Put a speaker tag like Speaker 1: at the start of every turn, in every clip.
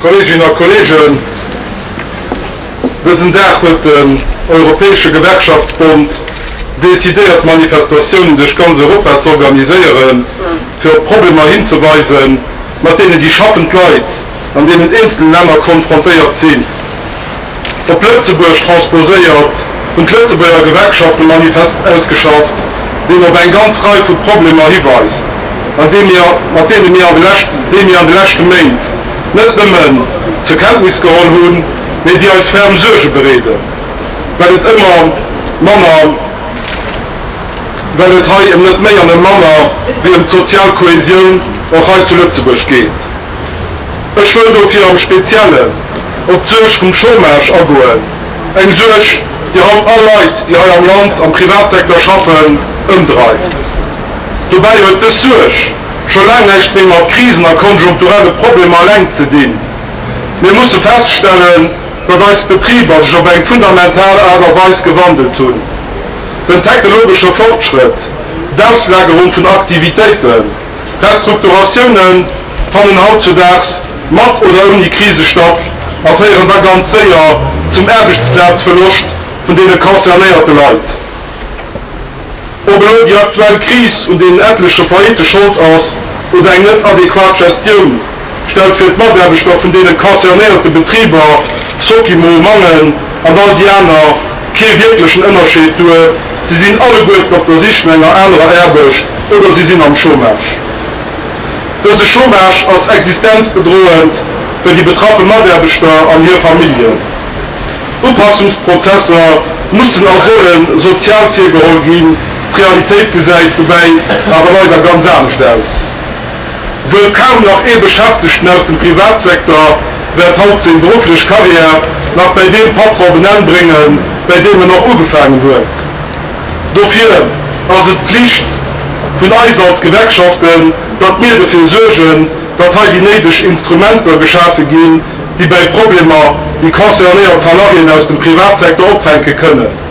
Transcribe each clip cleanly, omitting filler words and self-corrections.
Speaker 1: Kolleeginnen a Kolleegen, dësen Dag huet den Europäesche Gewerkschaftsbond decidéiert Manifestatiounen duerch ganz Europa ze organiséieren, fir op d'Problemer hinzeweisen, mat deenen déi schaffend Leit an deenen eenzele Länner konfrontéiert sinn. Op Lëtzebuerg transposéiert hunn d'Lëtzebuerger Gewerkschaften e Manifest ausgeschafft, deen op eng ganz Rei vu Problemer hiweist, an déi mir, mat deene mir an de leschten, déi mir an de leschte Méint net nëmmen zur Kenntnis geholl hunn, mee déi eis ferm Suerge bereeden, well et ëmmer manner, well et hei ëm net méi an ëm manner wéi ëm d'sozial Kohesioun och hei zu Lëtzebuerg geet. Ech wëll dofir am Speziellen op d'Suerg vum Chômage agoen, eng Suerg, déi haut all Leit, déi hei am Land am Privatsecteur schaffen, ëmdreift. Dobäi huet dës Suerg scho laang näischt méi mat Krisen a konjunkturelle Problemer eleng ze dinn. Mir musse feststellen, datt eis Betriber sech op eng fundamental Aart a Weis gewandelt hunn. Den technologesche Fortschrëtt, d'Auslagerung vun Aktivitéiten, Restrukturatioune fannen hautzudaags mat oder ouni Krise statt a féieren da ganz séier zum Aarbechtsplazverloscht vun deene concernéierte Leit. Ob elo déi aktuell Kris un deenen etleche Faillitte Schold ass oder eng net adequat Gestioun, stellt fir d'Mataarbechter vun deene concernéierte Betriber, Sokimo, Mangen an all déi aner, kee wierklechen Ënnerscheed duer, si sinn alleguerten op der Sich no enger anerer Aarbecht oder si sinn am Chômage. Dëse Chômage ass existenzbedroend fir déi betraffe Mataarbechter an hir Familljen. Upassungsprozesser mussen a solle sozial virgeholl ginn, d'Realitéit gesäit dobäi awer leider ganz anescht aus. Wuel kaum nach ee Beschäftegten aus dem Privatsecteur wäert haut seng berufflech Karriär nach bäi deem Patron op en Enn bréngen, bäi deem en och ugefaangen huet. Dofir ass et d'Pflicht vun eis als Gewerkschaften, datt mir dofir suergen, datt hei déi néideg Instrumenter geschafe ginn, déi bäi Problemer déi concernéiert Salariéen aus dem Privatsecteur opfänke kënnen.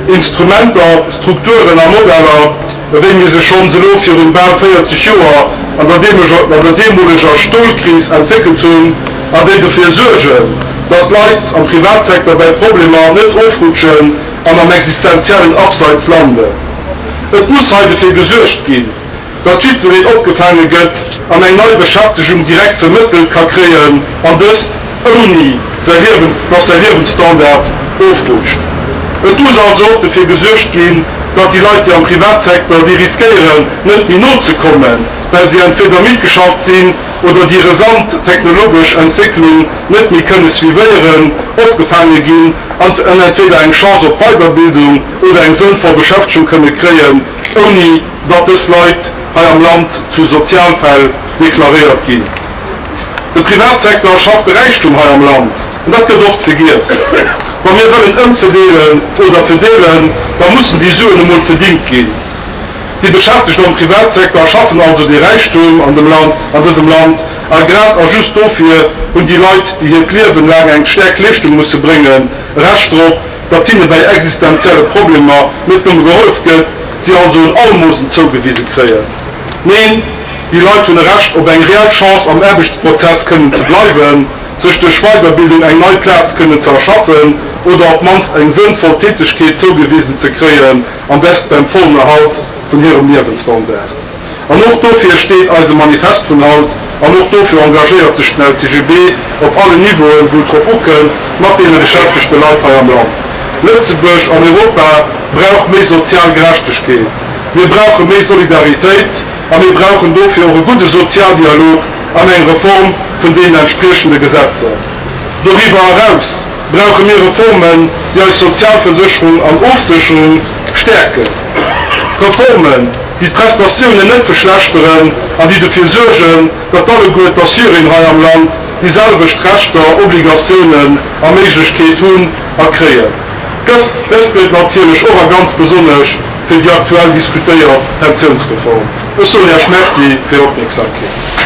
Speaker 1: Instrumenter, Strukturen a Modeller, ewéi mir se schonns elo virun bal 40 Joer an der deemoleger Stolkris entwéckelt hunn an déi dofir suergen, datt d'Leit am Privatsecteur bäi Problemer net ofrutschen an am existenziellen Abseits landen. Et muss hei dofir gesuergt ginn, datt jiddwereen opgefaange gëtt an eng nei Beschäftegung direkt vermëttelt ka kréien, an dëst ouni säi Liewens, datt säi Liewensstandard ofrutscht. Et muss also och dofir gesuergt ginn, datt déi Leit, déi am Privatsecteur, déi riskéieren net méi nozekommen, well si entweder midd geschafft sinn oder déi rasant technologesch Entwécklung net méi kënne suivéieren, opgefaange ginn an entweder eng Chance op Weiderbildung oder eng sënnvoll Beschäftegung kënne kréien, ouni datt dës Leit hei am Land zu Sozialfäll deklaréiert ginn. De Privatsecteur schafft de Räichtum hei am Land, an dat gëtt oft vergiess. Wa mir wëllen ëmverdeelen oder verdeelen, da mussen déi Suen emol verdingt ginn. Déi Beschäftegt am Privatsecteur schaffen also dee Räichtum an dem Land, an dësem Land, a grad a just dofir hunn déi Leit, déi hiert Liewen laang eng staark Leeschtung musse bréngen, e Recht drop, datt hinne bäi existenzielle Problemer net nëmme gehollef gëtt, si also en Almosen zougewise kréien. Neen, déi Leit hunn e Recht op eng reell Chance am Aarbechtsprozess kënnen ze bleiwen, sech duerch Weiderbildung eng nei Plaz kënnen ze erschaffen oder op d'mannst eng sënnvoll Tätegkeet zougewisen ze kréien, an dest beim vollen Erhalt vun hirem Liewensstandard. An och dofir steet eise Manifest vun haut, an och dofir engagéiert sech den LCGB op allen Niveauen, wou et drop ukënnt, mat deene beschäftegte Leit hei am Land. Lëtzebuerg an Europa brauch méi sozial Gerechtegkeet. Mir brauche méi Solidaritéit a mir brauchen dofir och e gudde Sozialdialog an eng Reform vun deenen entspriechende Gesetzer. Doriwwer eraus brauche mir Reformen, déi eis Sozialversécherung an Ofsécherung stäerken. Reformen, déi d'Prestatiounen net verschlechteren an déi dofir suergen, datt alleguer d'Assuréen hei am Land déi selwecht Rechter, Obligatiounen a Méiglechkeet hunn a kréien. Dëst gëllt natierlech och a ganz besonnesch fir déi aktuell diskutéiert Pensiounsreform. Ech soen Iech Merci fir Är Opmierksamkeet.